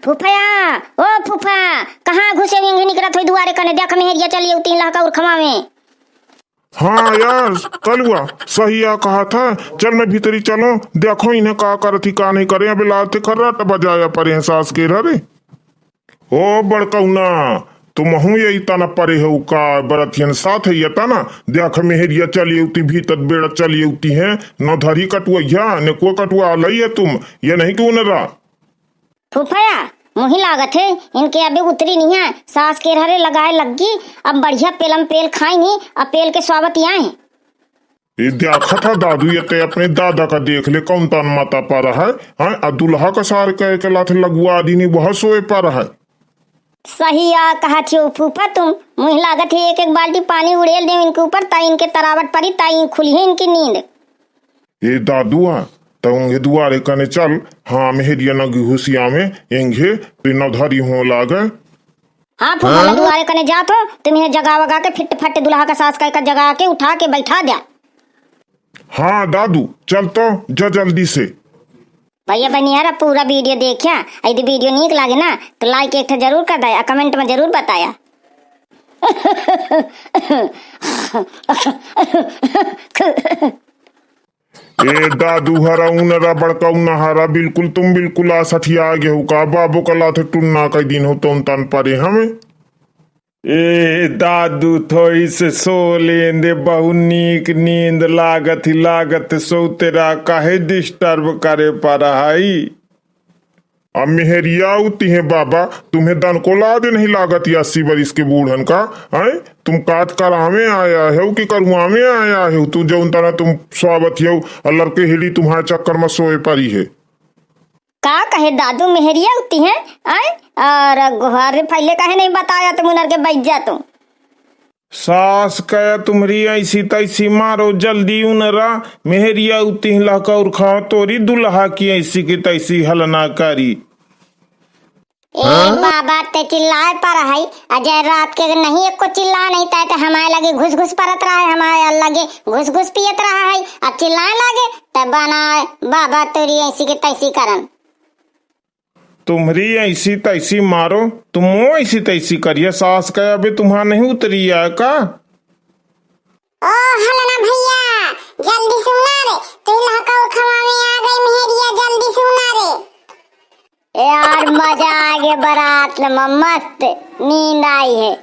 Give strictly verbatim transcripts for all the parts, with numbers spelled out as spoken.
फूफया, ओ फूफा, कहाँ घुसे हुए निकरत होइ दुआरे कने? देख मेहरिया चली अउती लहका उरखमा में। हाँ यार, कलुआ, सही आ कहा था। चल मैं भीतरी चलो, देखो इन्हें का करत ही, का नहीं करे। अबे लाते खर्राटा बजाया परे हैं सास के हरे। ओ बड़कौना, तुमहू यही तना परे हो का? बरतियन साथ है ये तना। देख मेहरिया चली अउती, भीतर बेड़ा चली अउती है। न धरी कटुआ, या ने को कटुआ लई है तुम, ये नहीं क्यों न रहा। फूफया, मुही लागत है, इनके अबे उतरी नहीं है, सास के हरे लगाए लग्गी। अब बढ़िया पेलम पेल खाई नहीं, अब पेल के स्वागत यहाँ है। ये देखत है दादू, ये ते अपने दादा का देख ले, कौन तन माता पर है, हैं? आ दुल्हा का सार कह के लाथे लगुआ दीनी, वह सोए पर है। सही आ कहा थियो फूफा तुम, मुही लागत है एक एक बाल्टी पानी उड़ेल देव इनके ऊपर, ताई इनके तरावट परी, ताई खुली है इनकी नींद। ए दादुआ, त उंगे दुआरे कने चल, हाँ, मेहरिया न घुसिया में, एंगे, तू न धरी हो लागे। हाँ, फूफा, मैं दुआरे कने जात हो, तुम इन्हें जगा वगा के फिट फट दुल्हा का सास का, का जगा के उठा के बैठा द्या। हाँ दादू, चल तो, जा जल्दी से। भैया बनियारा पूरा video देखा, यदि video नीक लागे ना, तो like एक ठे जरूर कर दया, comment में जरूर बताया। ए दादू हरा उनरा बड़का उनहरा, बिल्कुल तुम बिल्कुल आ सठिया गए हो का? बाबू का लाथे टुन्ना कई दिन हो तो तन परे हमें। ए दादू थोई से सो लेंदे, बहुत नीक नींद लागत ही, लागत सो तेरा काहे disturb करे पर हई? अब मेहरिया अउती हैं बाबा, तुम्हें दन को लाज नहीं लागत या अस्सी बरिस के बूढ़न का, हैं? तुम काज करावे आया है कि करुआवे आया है? तू जौन तना तुम स्वावत हो, और लड़के हिड़ी तुम्हारे चक्कर में सोए परी है। का कहे दादू, मेहरिया अउती हैं, आय? और गोहार फैले काहे नहीं बताया तुम उनर के बैठ जा तुम। सास कया तुम्हरी ऐसी तैसी मारो, जल्दी उनरा, मेहरिया अउती हैं लहका उरखा तोरी दुल्हा की ऐसी की तैसी हलना करी। ए बाबा, ते चिल्लाए पर है, अजय रात के नहीं एको चिल्ला नहीं तय, ते हमारे लगे घुस घुस परत रहा है, हमारे लगे घुस घुस पियत रहा है, अब चिल्लाए लगे, ते बनाए बाबा तोरी ऐसी की तैसी करन। तुम्हरी ऐसी तैसी मारो, तुमो ऐसी तैसी करिया, सास कया अबे तुम्हारा नहीं उतरी है का? ओ हलना भैया, जल्दी से उना रे, तू लहका उरखवा में आ गई मेहरिया, जल्दी से उना रे। ए यार, मजा आ गया बारात में, मस्त नींद आई है।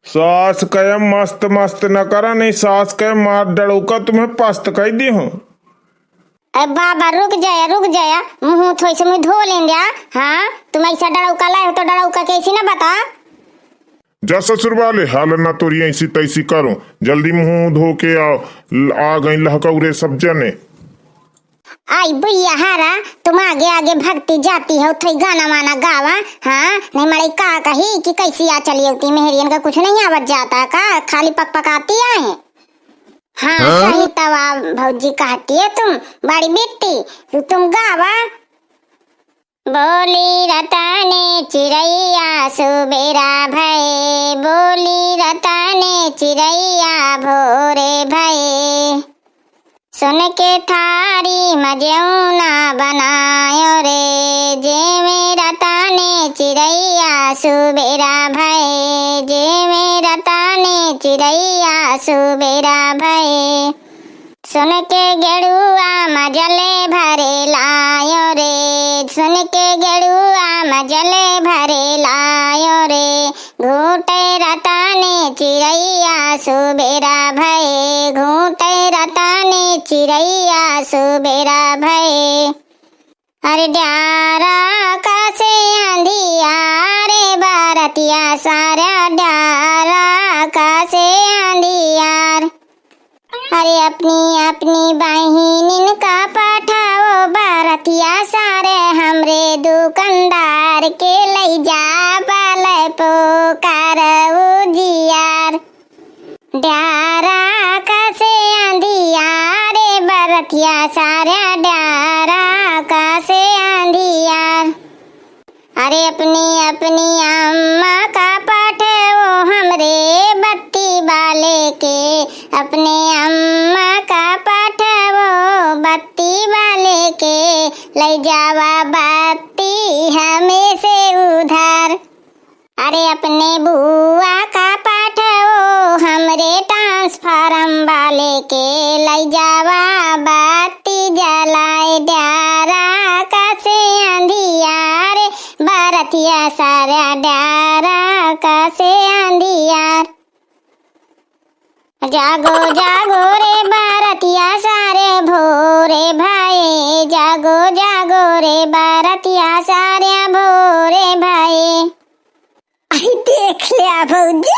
सास कहे मस्त मस्त न करा, नहीं सास कहे मार डड़ौका तुम्हें पस्त कह दी हूँ। ए बाबा, रुक जाया, रुक जाया, मुँह थोई से मुँह धो लें द्या। हाँ, तुम ऐसा डड़ौका लाए हो तो डड़ौका कैसी ना बता। जा ससुर वाले, हाल ना तोरी ऐसी तैसी करो, जल्दी मुँह धो के आओ, आ गई लहकौरे सब जने। आई बुइया हारा, तुम आगे आगे भगती जाती हो, थोई गाना वाना गावा, हाँ, नहीं मड़ई का कही कि कैसी आ चली होती, मेहरियन का कुछ नहीं आवत जाता का, खाली पक पकाती आए। हाँ, हाँ? सही तवा भौजी कहती है तुम, बड़ी बिट्टी, तुम गावा। बोली रतने चिरैया सुबेरा भये, बोली रतने चिरैया भोरे भये। सुन के थारी मजेउना बनायो रे, जेमे रतने चिरैया सुबेरा भये, जेमे रतने चिरैया सुबेरा भये। सुन के गेड़ुआ मजले भरे लायो रे, सुन के गेड़ुआ मजले भरे लायो रे। घूटे रतने चिरैया सुबेरा भये, घूटे रतने चिरैया सुबेरा भये। अरे डारा कासे आंधिया रे बरतिया सारा डारा कासे आंधिया। अरे अपनी अपनी बहिनिन का पठाओ बरतिया सारे हमरे दुकानदार के लई जा बाले पोकार उजियार। डारा कासे आंधिया रे बरतिया सारा डारा कासे आंधिया। अरे अपनी अपनी अम्मा का पठेओ हमरे बत्ती वाले के, अपने अम्मा का पठेओ बत्ती वाले के, लई जावा बत्ती अरे अपने बुआ का पठवो हमरे ट्रांसफार्म वाले के, लइ जावा बत्ती जलाए डारा कसे अंधियार, बरतिया सारा डारा कसे अंधियार। जागो जागो रे बरतिया सारे भोरे भए, जागो जागो रे बरतिया सारे भोरे भए। आई देख लिया भौजी,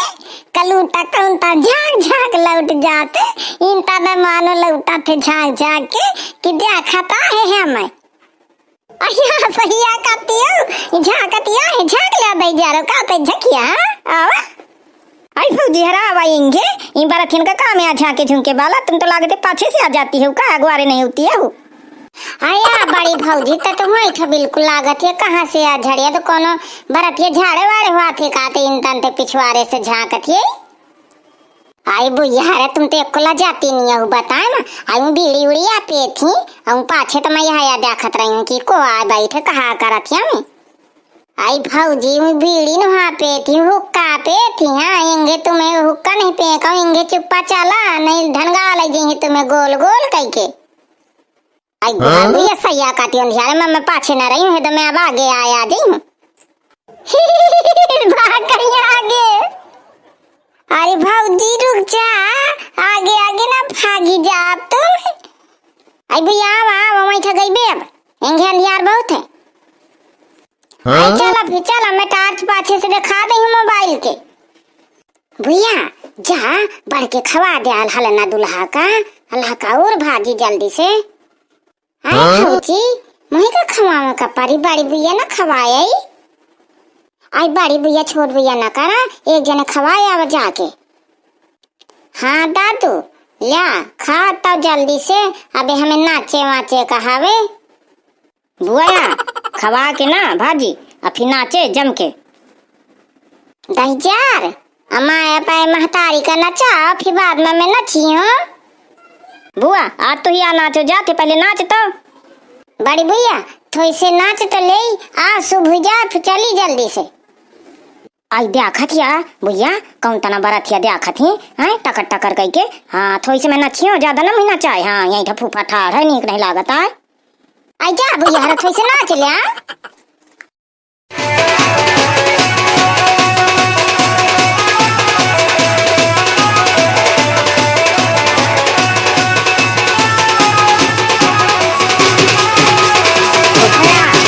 कलूटा कौन ता झांक झांक लौट जाते, इनता न मानो लौटा थे झांक झांक के कि देखा ता है हमें। अहिया सहिया कातियो, झांकतिया है, झांक ले दई जा रो, का ते झकिया, हाँ? आवा। आई भौजी हरा आवा इंगे, ई बरथिन का काम है झांके झुंके वाला, तुम तो लागते पाछे से आ जाती हो, का अगवारे नहीं होती हो? आया बड़ी भौजी, त तो वही था बिल्कुल लागत है, कहाँ से आ झड़िया, तो कोनो बरतिया झाड़े वाड़े हुआ थे, का ते इन तन ते पिछवारे से झांकत है। आई बुइया रे, तुम तो एको लजाती नहीं हो, बताए ना। आई बीड़ी उड़ी आ पे थी, हम पाछे तो मैं यहाँ याद आखत रही हूँ कि को आ बैठे कहा करत है हमें। आई भौजी, मैं बीड़ी नहा पे थी, हुक्का पे थी, हाँ, इंगे तुम्हें हुक्का नहीं पे कहूँ, इंगे चुप्पा चला, नहीं ढनगा ले जाएंगे तुम्हें गोल गोल कह के। आई हाँ? बुआ, ये सैया काटी अंधियारे में मैं पाछे न रही हूँ, तो मैं अब आगे आया जी हूँ। भाग कहीं आगे। अरे भौजी रुक जा, आगे आगे ना भागी जा अब तुम। आई भैया आवा, आवा, वहीं ठा गई बे अब। एंगे अंधियार बहुत है। हाँ? आई चला फिर चला, मैं टार्च पाछे से दिखा दे हूँ मोबाइल के। भैया, जा, बढ़ के खवा दे, आल हलना दुल्हा का, अल्लाह का और भाजी जल्दी से। आई हाँ? भौजी, मुही का खवावे का परी, बड़ी भैया ना खवाए। आई बड़ी भैया, छोट भैया ना करा, एक जने खवाए आवा जाके। हाँ दादू, ल्या, खा तब जल्दी से, अबे हमें नाचे वाचे का हवे। बुआ, खवा के ना भाजी, अ फिर नाचे जम के। दहिजार, अमाए अपाए महतारी का नचाओ, फिर बाद में मैं नची हूँ। बुआ, आज तो ही आ नाचो जाते, पहले नाच तो। बड़ी भैया, थोड़ी से नाच तो ले, आ शुभ हो जा, फिर चली जल्दी से। आई देखत हिया, भैया, कौन तना बरत हिया देखत ही, हैं, टकर टकर कइके। हाँ, थोड़ी से मैं नचियो, ज्यादा ना मैं नचाए। हाँ, यही ठा फूफा ठाड़ है, नीक नहीं लागत आए। आई जा भैया, हरा थोड़ी से नाच लिया।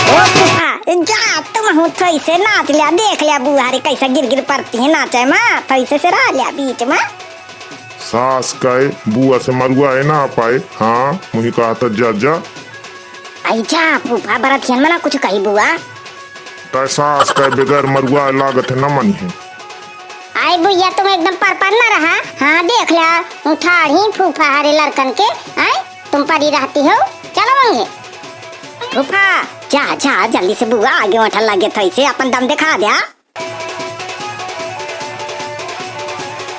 ओ फूफा, जा, तुम हूँ थोड़ी से नाच लिया, देख लिया बुआ रे कैसा गिर गिर पड़ती है नाचे मा, थोड़ी से, से रह लिया बीच मा। सास काए बुआ से मरुआ है ना पाए। हाँ, मुही कहा था जा जा। आई जा फूफा, बरथियन मना कुछ कही बुआ। तय सास काए बगैर मरुआ लागत है ना मनी है। आई बुआ, तुम एकदम पर पर ना रहा। हाँ, देख लिया, उठाड़ ही फूफा हरे लड़कन के। आई, तुम परी रहती हो, चलो मंगे। फूफा, जा जा जल्दी से बुआ, आगे उठा लगे थोड़ी से अपन दम दिखा द्या।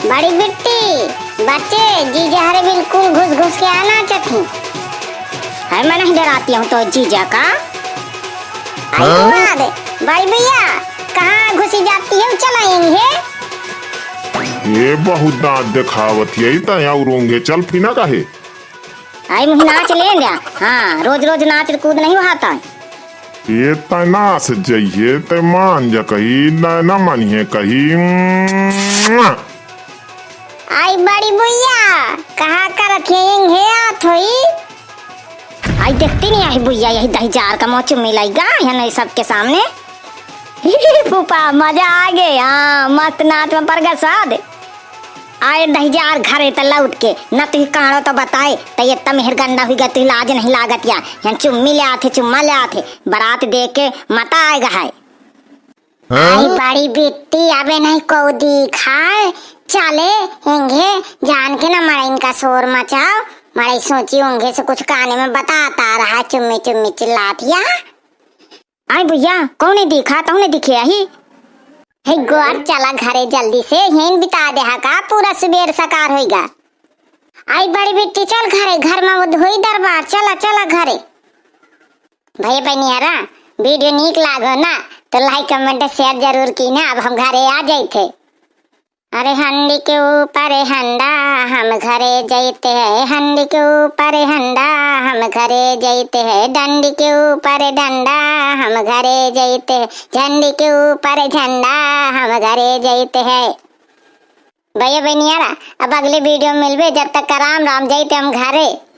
बड़ी बिट्टी, बच्चे, जीजा हरे बिल्कुल घुस घुस के आना चथी। है, मैं नहीं डराती हूँ तो जीजा का। आई हाँ? बुआ दे, बड़ी भैया, कहाँ घुसी जाती है, चलाएंगे। ये बहुत दांत दिखावत है, इतना यहाँ उरोंगे, चल फिना काहे। आई मुही नाच ले द्या। हाँ, रोज रोज नाच कूद नहीं होता है। ये तय नाच जइहे, तय मान जा कही, न, न मानिहे कही। आई बड़ी बुइया, कहा करत है इंगे आत होई? आई देखती नहीं आई बुइया, यही दहिजार का मुँह चुम्मी लाइगा, है नहीं सबके सामने। फूफा, मजा आ गया, हाँ, मस्त नाच में परगसा दे। आए दहिजार घरे त लौट के, न तुही काढ़ो त बताए, त ये त मेहर गंदा हुई गया, तुही लाज नहीं लागत या। यहाँ चुम्मी ले आथे, चुम्मा ले आथे, बारात देख के मता आएगा है। हाँ? आई बड़ी बिट्टी, अबे नहीं को दिखाए, चले, एंगे जान के ना मड़े इनका शोर मचाओ, मड़े सोची उंगे से कुछ काने में बताता रहा, चुम्मी चुम्मी चिल्लात या। आई भैया, कौने देखा, तौने दिखे आही? हे गोर, चला घरे जल्दी से, यहीं बिता देहा का, पूरा सुबेर सकार होइगा। आई बड़ी बिट्टी, चल घरे, घर में वो होई दरबार, चला, चला घरे। भैया बहनियारा, वीडियो नीक लागो ना, तो like, comment, share जरूर कीन्हा। अब हम घरे आ जाइत है। अरे हंडी के ऊपर हंडा, हम घरे जाइत है। हंडी के ऊपर हंडा, हम घरे जाइत है। डंडी के ऊपर डंडा, हम घरे जाइत है। झंडी के ऊपर झंडा, हम घरे जाइत है। भैया बहनियारा, अब अगले video में मिलबे, जब तक का राम राम, जाइत है हम घरे।